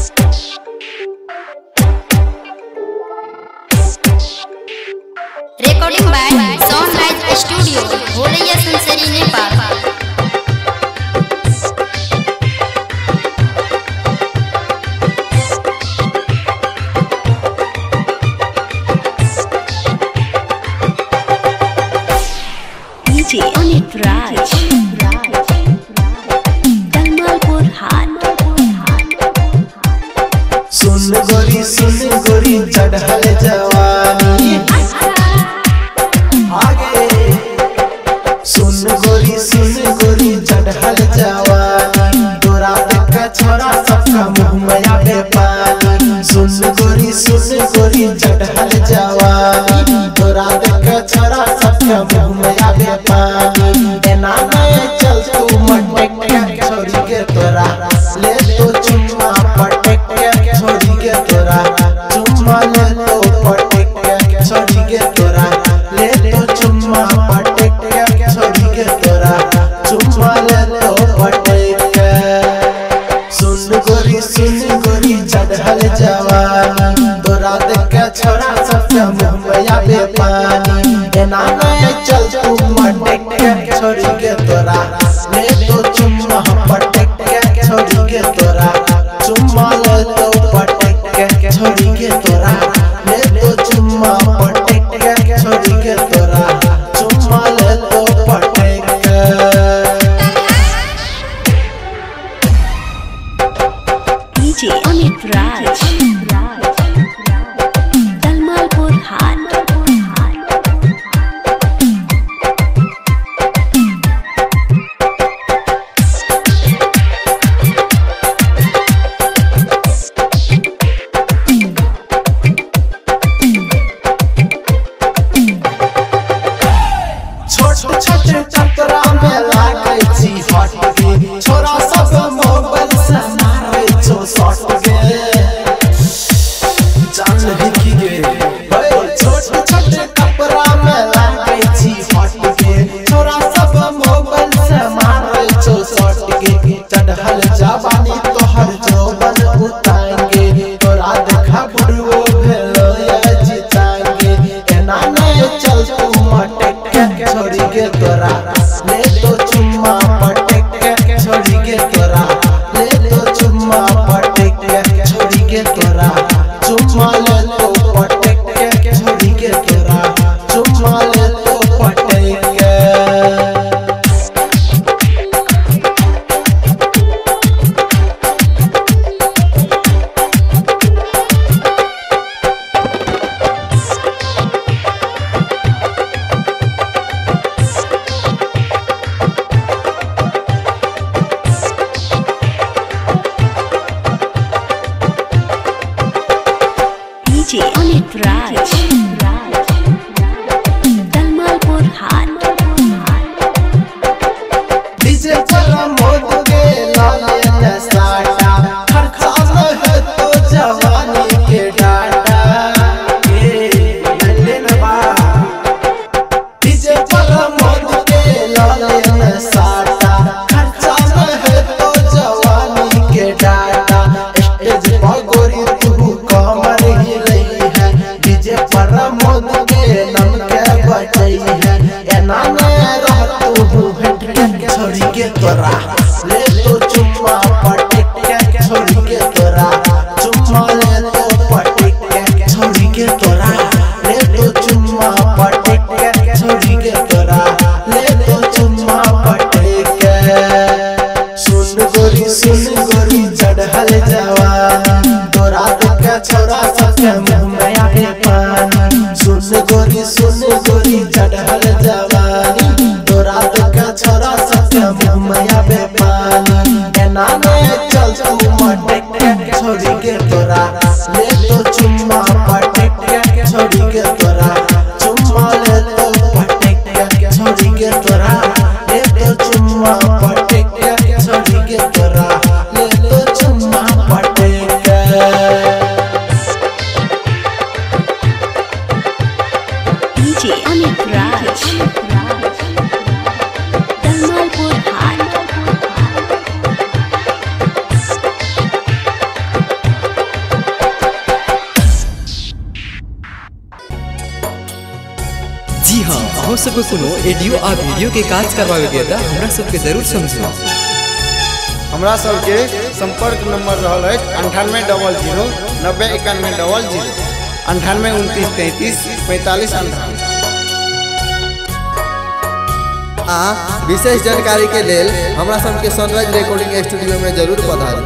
Recording by Sunrise Studio, Bholaiya Sunsari, Nepal. DJ Amit Raj, Dalmalpur Haat. सुन गोरी चढ़ल जवानी आगे। सुन गोरी चढ़ल जवानी, तोरा देख छोरा सबका मुँह में आवे पानी। सुन गोरी चढ़ल जवानी, तोरा देख छोरा सबका मुँह में आवे पानी। एना नहीं चल तू मटक के छोड़ी के तोरा, ले तो चुम्मा पटक के छोड़ी के तोरा, चुम्मा ले तो पटक के छोड़ी के तोरा, ले तो चुम्मा पटक के छोड़ी के तोरा, चुम्मा ले तो पटक के। सुन गोरी चढ़ल जवानी, तोरा देख के छोरा सबके मुँह में आवे पानी। एना नहीं चल तू मटक के छोड़ी के तोरा, ले तो चुम्मा पटक के छोड़ी के तोरा, चुम्मा ले तो पटक के छोड़ी के तोरा, ले तो चुम्मा पटक के छोड़ी के तोरा, चुम्मा ले तो पटक के। DJ Amit Raj, Dalmalpur Haat. छोट छोट चतरा में लागै छी हट गे, छोरा सब मोबाइल से मारै छौ शॉट गे, जान हिकी गे। छोट छोट कपड़ा में लागै छी हट गे, छोरा सब मोबाइल से मारै छौ शॉट गे। चढ़ल जवानी तोहर जोबन उतांगे, तोरा देखा बुढ़बो भेलो ये जितांगे। एना नहीं चल तू मटक के छोड़ी के तोरा, ले तो चुम्मा पटक के छोड़ी के तोरा, ले तो चुम्मा पटक के छोड़ी के तोरा, चुम्मा ले तो पटक के छोड़ी के तोरा, चुम्मा ले तो पटक के। DJ Amit Raj, Dalmalpur Haat. DJ पर मोद के लाले ने साटा, खर्चा में है तो जवानी के डाटा। ए लल्ले न बा। डीजे पर मोद के लाले ने साटा, खर्चा में है तो जवानी के डाटा। स्टेज पर गोरी तू कमर हिलई है, डीजे पर मोद के नम के बजई है। एना नहीं रह तू हट के छोड़ी के तोरा, ले तो चुम्मा पटक के छोड़ी के तोरा, चुम्मा ले तो पटक के छोड़ी के तोरा, ले तो चुम्मा पटक के छोड़ी के तोरा, ले तो चुम्मा पटक के। सुन गोरी चढ़ल जवानी, तोरा देख छोरा सबके मुँह में आवे पानी। सुन गोरी चढ़ल जवानी, तोरा देख छोरा सबके मुँह में आवे पानी। एना नहीं चल तू मटक के छोड़ी के तोरा, ले तो चुम्मा पटक के छोड़ी के तोरा, चुम्मा ले तो पटक के छोड़ी के तोरा, ले तो चुम्मा पटक के छोड़ी के तोरा, ले तो चुम्मा पटक के। DJ Amit Raj, Dalmalpur Haat. सबके कोनो ऑडियो आ वीडियो के काज करवावे के त हमरा सबके जरूर समझू। हमरा सबके संपर्क नंबर रहल अछि 9800 90 91 00 98 29 33 45 98। आ विशेष जानकारी के लेल हमरा सबके सनराइज रिकॉर्डिंग स्टूडियो में जरूर पधारू।